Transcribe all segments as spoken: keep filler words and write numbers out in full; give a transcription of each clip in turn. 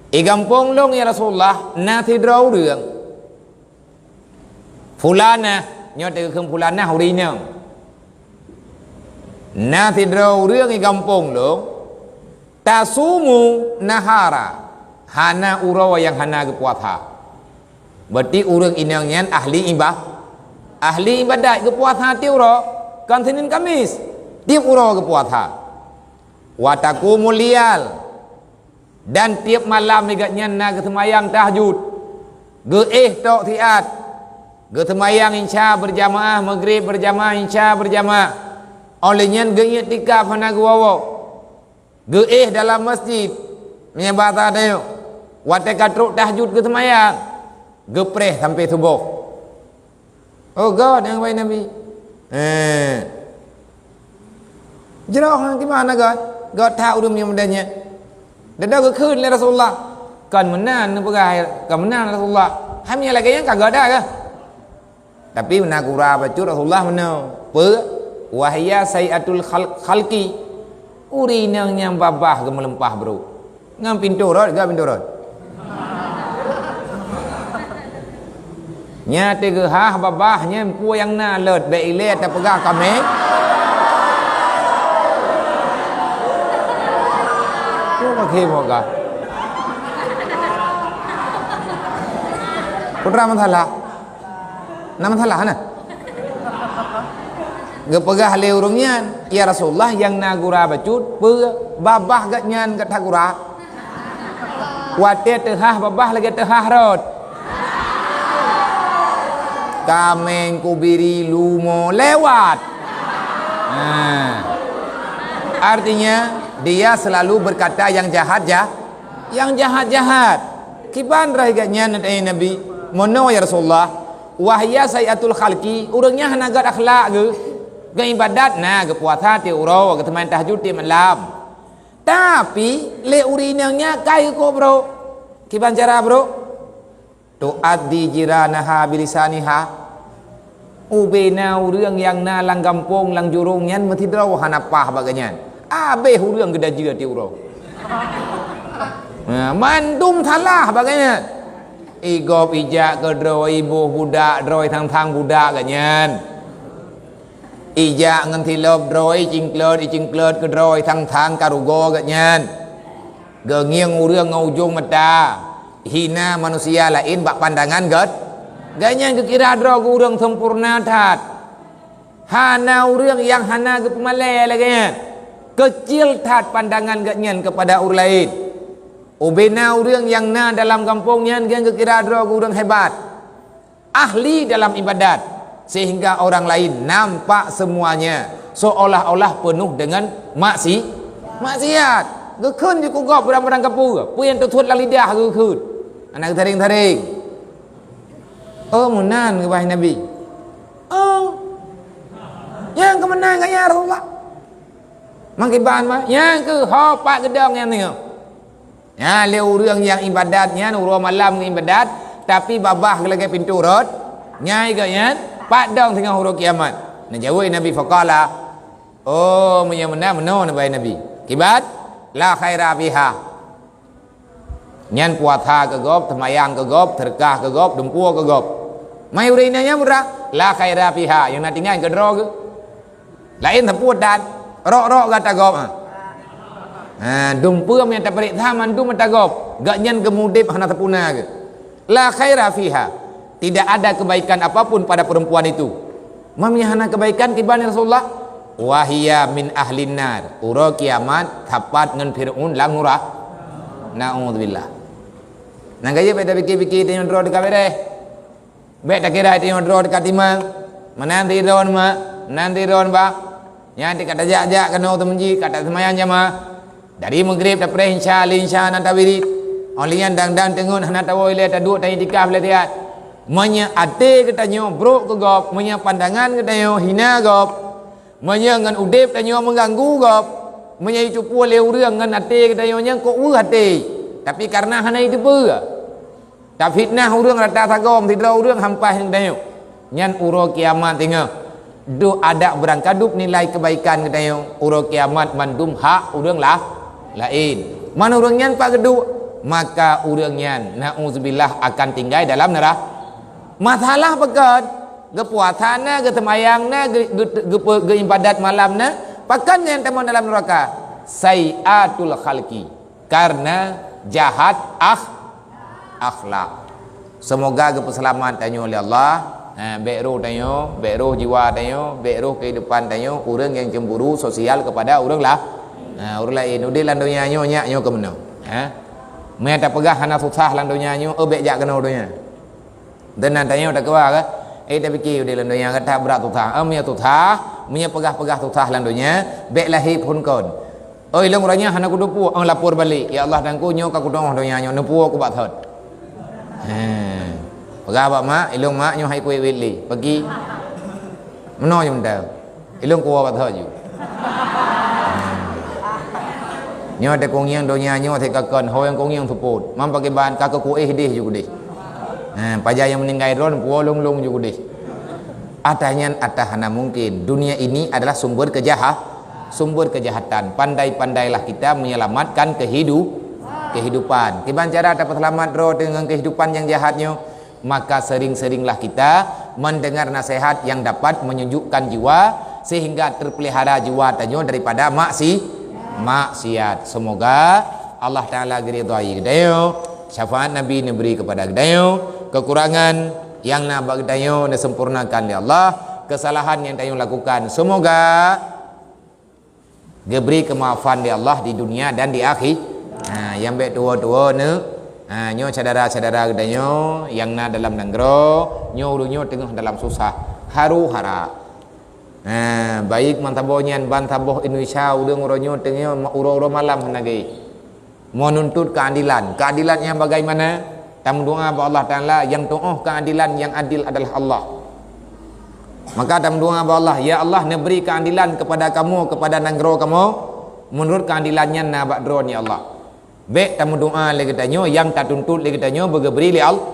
"Di gampông lôn, ya Rasulullah, na sidroe ureuëng, fulanah," nyoe teukheun fulanah ureuëng inong. "Na sidroe ureuëng di gampông lôn, tasumu nahara, hana uroe nyang hana geupuasa." Berarti ureuëng inong nyan ahli iba-, ahli ibadat, geupuasa tiep uroe, kon Senin Kamis, tiep uroe geupuasa. "Wa taqumu liyal," dan tiep malam lé gobnyan na geuseumayang tahajud. Geuéh tok siat, geuseumayang Isya beurjamaah, Maghrib beurjamaah, Isya beurjamaah. Óh lheueh nyan geuiktikaf hana geuwoe-woe. Geuéh dalam masjid, meunyoe basa tanyoe, watée ka trok tahajud geuseumayang, geupreh sampoe suboh. Oh, göt nyang bai Nabi. Eh. Jroh ngon kiban na göt. Göt that ureuëng nyang model nyan. Dada geukheun lé Rasulullah. Kon meunan neupeugah, kon meunan Rasulullah. Hai meunyoe lagée nyan ka göt dah kah? Tapi na gura bacut Rasulullah meunoe. Peue? "Wa hiya sai'atul khal-, khalqi." Ureuëng inong nyang babah geumeuleumpah brok. Ngon pintoe rot, gak pintoe rot. Nya teugeuhah babah nyan peue nyang na lot, bék ilée tapeugah kaméng. Peue makhé moga. Putra masalah. Na masalah na. Geupeugah lé ureuëng nyan, "Ya Rasulullah, nyang na gura bacut, peue babah gobnyan gata gura?" Watée teuhah babah lagée teuhah rot. Kaméng kubiri lumo lewat. Nah. Artinya, dia selalu berkata yang jahat-jah-, yang jahat-jahat. Kiban roh gobnyan, tanyong Nabi, "Meunoe ya Rasulullah, wa hiya sai'atul khalqi, ureuëng nyan hana göt akhlak geuh. Geuibadat na, geupuasa tiep uroe, geuseumayang tahajud tiep malam. Tapi lé ureuëng inong nyan ka geukok brok." Kiban cara brok? "Tu'adzi jiranaha bilisaniha." Ubena ureuëng nyang na lam gampông, lam jurông nyan meusidroe hana paih bak gobnyan. Abéh ureuëng geudajeue tiep uroe. Nah, mandum salah bak gobnyan. Igob ijak keudroe, iboh budak droe, thang-thang budak gobnyan. Ijak ngon silop droe, icingklot, icingklot keudroe, thang-thang ka rugoe gobnyan. Geungieng ureuëng ngon ujong mata, hina manusia laén bak pandangan gét. Gobnyan geukira droe keu ureuëng sempurna that. Hana ureuëng nyang hana geupeumalée lagée nyan. Keucil that pandangan gobnyan keupada ureuëng laén. Ubena ureuëng nyang na dalam gampông nyan, gobnyan geukira droe keu ureuëng hebat. Ahli dalam ibadat, sehingga orang lain nampak semuanya seolah-olah penuh dengan maksi-, maksiat. Geukheun jih keu gob barang-barang kapue, peue nyang teuthot lam lidah geukheun. Hana geutaréng-taréng. Oh, meunan geubaih Nabi. Oh. Nyang keuh meunan gaya Rasulullah. Mangkiban mah, nyang keuh ho pat geudong nyang nyoe. Nyan lé ureuëng nyang ibadat nyan uroe malam ngon ibadat, tapi babah lagée pintoe rot, nyan gobnyan pat dong singoh uroe kiamat. Neujaweueb Nabi, faqala, "Oh, meunyoe meunan meunoe," neubai Nabi. Kiban, "La khaira fiha." Nyan puasa keu gob, seumayang keu gob, seudeukah keu gob, dumpeue keu gob. Mai ureuëng inong nyan peugah, "La khaira fiha," nyang na tinggai keudroe geuh. Laén sapeue dan rok-rok gata gob, ha. Ha, dumpeue nyang tapareksa mandum mata gob, gobnyan geumudeb hana sapeue na geuh. La khaira fiha, tidak ada kebaikan apapun pada perempuan itu. Meunyoe hana kebaikan kiban ya Rasulullah, wa hiya min ahlin nar. Uroe kiamat sapat ngon Fir'aun lam nurah. Naudzubillah. Nyang kayém bék tapike-pike tanyoe droe teuka beureh. Bék takira tanyoe droe teuka timang, meunan sidroe mak, meunan sidroe bah. Nyan teuka tajak-jak keunoe teumeuji, ka taseumayang jamaah. Dari Maghrib tapreh Isya, lheueh Isya na tawirit. Óh lheueh nyan dang-dang teungeut hana tawoe ilée, taduek taiktikaf lé siat. Meunyoe até geutanyoe brok keu gob, meunyoe pandangan geutanyoe hina gob, meunyoe ngon udeb tanyoe meuganggu gob, meunyoe jiteupeue lé ureuëng ngon até geutanyoe nyang kok weueh até, tapi kareuna hana jiteupeue. Tafitnah ureuëng rata sagoe sidroe ureuëng hampah nyang tanyoe. Nyan uroe kiamat singoh. Duek adak beurangkadub nilai keubaikan geutanyoe, uroe kiamat mandum hak ureuëng la-, laén. Man ureuëng nyan pat geuduek, Maka ureuëng nyan, na'udzubillah, akan tinggai dalam neurah. Masalah pakon? Geupuasa na, geuseumayang na, ge-, ge-, geupe-, geuibadat malam na, pakon nyang tamong dalam neuraka? Sai'atul khalqi, karena jahat akh-, akhlak. Seumoga geupeuseulamat tanyoe lé Allah. Ha, bék roh tanyoe, bék roh jiwa tanyoe, bék roh keuhidupan tanyoe, ureuëng nyang cemburu sosial kepada ureuëng lah. Ha, ureuëng laén. Udeb lam donya nyoe nyak nyoe keu meunoe. Ha? Meunyo tapeugah hana susah lam donya nyoe, eh, bék jak keunoe donya. Dan nan tanyoe takeubah ke? Eh, tapike udeb lam donya ka that brat susah. Eh, meunyo susah, meunyo peugah-peugah susah lam donya, bék lahé phon kon. Oh, ilong uroe nyoe hana kuteupue, oh, lapor balik. Ya Allah, Teungku, nyoe ka kuteungoh donya nyoe, neupue ku bak thot. He. Peugah bak mak, ilong mak nyoe hai kuwét-wét lé. Pagi. Meunoe jeuem teu. Ilong kuwoe bak thot ju. Nyoe teukungieng donya nyoe sikakon, ho nyang kungieng seupôt. Mam pakiban ka keu kuéh deh ju keudeh. He, paja nyang meuninggai droe, puwoe lông-lông ju keudeh. Atah nyan, atah hana mungkin. Dunia ini adalah sumber kejahat, sumber kejahatan. Pandai-pandailah kita menyelamatkan kehidu-, kehidupan. Kiban cara tapeuseulamat droe deungon kehidupan nyang jahat nyoe? Maka sering-seringlah kita mendengar nasihat yang dapat menyejukkan jiwa, sehingga terpelihara jiwa tanyoe daripada maksi-, maksiat. Semoga Allah Taala geuridhai geutanyoe, syafaat Nabi neubri kepada geutanyoe, kekurangan nyang na bak geutanyoe neusempurnakan lé Allah, kesalahan nyang tanyoe lakukan, semoga geubri keumaafan lé Allah di dunia dan di akhi-, ha, nyang bék tuwo-tuwo neu-, ha, nyoe syedara-syedara geutanyoe nyang na dalam nanggroe, nyoe ureuëng nyoe teungoh dalam susah, haru hara. Ha, baik ban saboh nyan, ban saboh Indonesia, ureuëng uroe nyoe teungoh ma-, uroe-uroe malam hana geuéh. Meununtut keadilan. Keadilan nyang bagaimana? Tameudoa bak Allah Taala, nyang tuoh keadilan, nyang adil adalah Allah. Maka tameudoa bak Allah, "Ya Allah, neubri keadilan kepada kamoe, kepada nanggroe kamoe, meunurot keadilan nyan na bak Droe, ya Allah." Bék tameudoa lé geutanyoe nyang tatuntut lé geutanyoe beugeubri lé Allah.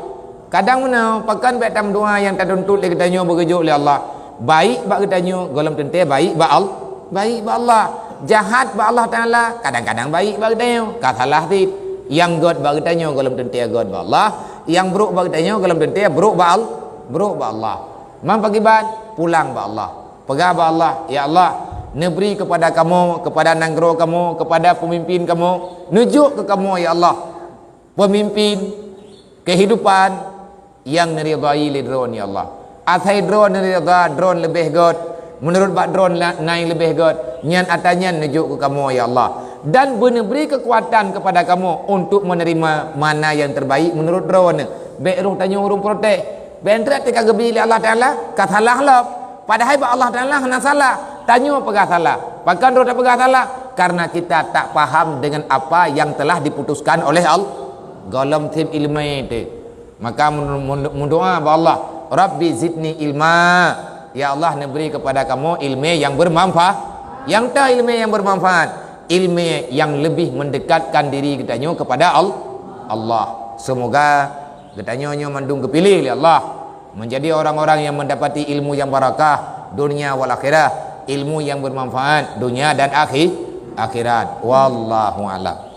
Kadang meunoe, pakon bék tameudoa nyang tatuntut lé geutanyoe beugeujok lé Allah. Baik bak geutanyoe, gohlom teuntée baik bak Al-, baik bak Allah. Jahat bak Allah Taala, kadang-kadang baik bak geutanyoe. Ka salah cit. Nyang gét bak geutanyoe, gohlom teuntée gét bak Allah. Nyang brok bak geutanyoe, gohlom teuntée brok bak Al-, brok bak Allah. Man pakiban, pulang bak Allah. Peugah bak Allah, "Ya Allah, neubri kepada kamoe, kepada nanggroe kamoe, kepada peumimpin kamoe, neujok keu kamoe, ya Allah, peumimpin kehidupan nyang neuridhai lé Droe, ya Allah. Asai Droe neuridha, Droe leubeh gét, meunurot bak Droe na-, na nyang leubeh gét, nyan atra nyan neujok keu kamoe, ya Allah. Dan beuneubri keukuatan kepada kamoe untuk menerima mana nyang terbaik meunurot Droeneuh." Bék roh tanyoe ureuëng protes. Bék treb teuka geubri lé Allah Taala, ka salah lom. Padahai bak Allah Taala hana salah. Tanyoe peugah salah. Pakon roh tapeugah salah? Karena kita tak paham dengan apa yang telah diputuskan oleh Allah. Gohlom seb iéleumé teuh. Maka mun-, mun-, meudoa bak Allah, "Rabbi zidni ilma." Ya Allah, neubri kepada kamoe iéleumé nyang bermanfaat. Nyang ta iéleumé nyang bermanfaat, iéleumé nyang leubeh mendekatkan diri geutanyoe kepada Al-, Allah. Semoga geutanyoe nyoe mandum geupiléh lé Allah menjadi orang-orang yang mendapati ilmu yang barakah dunia wal akhirah, ilmu yang bermanfaat dunia dan akhi-, akhirat. Wallahu a'lam.